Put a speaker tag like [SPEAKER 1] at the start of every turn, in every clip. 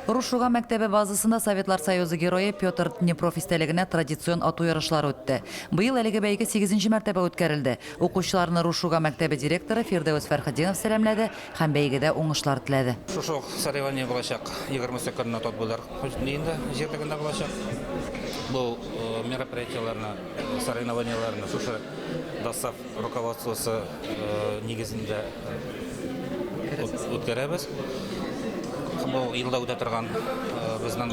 [SPEAKER 1] Рушуга мәктәбе базасында Советлар Союзы Герое Петр Днепров истәлегенә традицион ату ярышлары үтте. Быел әлеге бәйге сигезенче мәртәбә үткәрелде. Укучыларны Рушуга мәктәбе директоры Фирдәвес Фәрхетдинов сәламләде һәм бәйгедә уңышлар теләде.
[SPEAKER 2] Шушы ук соревнование булачак, егермесе көнне Тотбуйлар инде җирлегендә булачак. Бу мероприятиеләрне, соревнованиеләрне шушы ДОСААФ руководствосы нигезендә үткәрәбез. Бу елда үтә торган безнең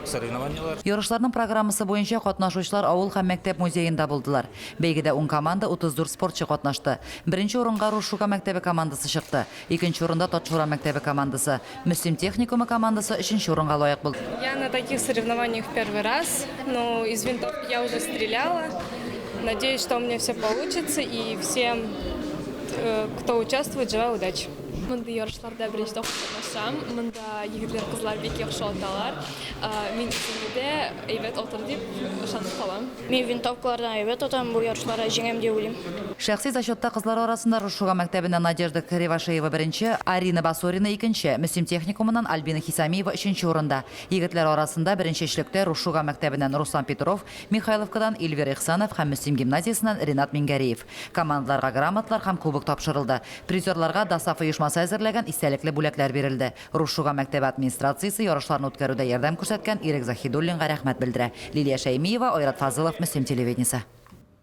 [SPEAKER 2] соревнованиеләр.
[SPEAKER 1] Ярышларның программасы буенча катнашучылар авыл һәм мәктәп музеенда булдылар. Бәйгедә ун команда, 34 спортчы катнашты. Беренче урынга Рушуга мәктәбе командасы чыкты. Икенче урында Татшура мәктәбе командасы. Мөслим техникумы командасы өченче урынга лаек булды.
[SPEAKER 3] Я на таких соревнованиях в первый раз, но из винтовки я уже стреляла. Надеюсь, что у меня все получится и всем, э, кто участвует, желаю удачи.
[SPEAKER 4] Мондый ярышларда беренче тапкыр катнашам. Монда егетләр, кызлар бик яхшы аталар. Мин үземне дә әйбәт атыр дип ышанып калам.
[SPEAKER 5] Мин винтовкалардан әйбәт атам, бу ярышларда җиңәм дип уйлыйм.
[SPEAKER 1] Шәхси зачетта кызлар арасында Рушуга мәктәбеннән Надежда Кривошеева беренче, Арина Басорина икенче, Мөслим техникумыннан Альбина Хисамиева өченче урында. Егетләр арасында беренче өчлектә Рушуга мәктәбеннән Руслан Петров, Михайловкадан Эльвир Ихсанов һәм Мөслим гимназиясеннән Ренат Мингәриев. Командаларга грамоталар һәм кубок тапшырылды. Призерларга ДОСААФ оешмасы әзерләгән истәлекле бүләкләр бирелде. Рушуга мәктәбе администрациясе ярышларны үткәрүдә ярдәм күрсәткән Ирек Заһидуллинга рәхмәт белдерә. Лилия Шәймиева, Айрат Фазылов, Мөслим телевидениесе.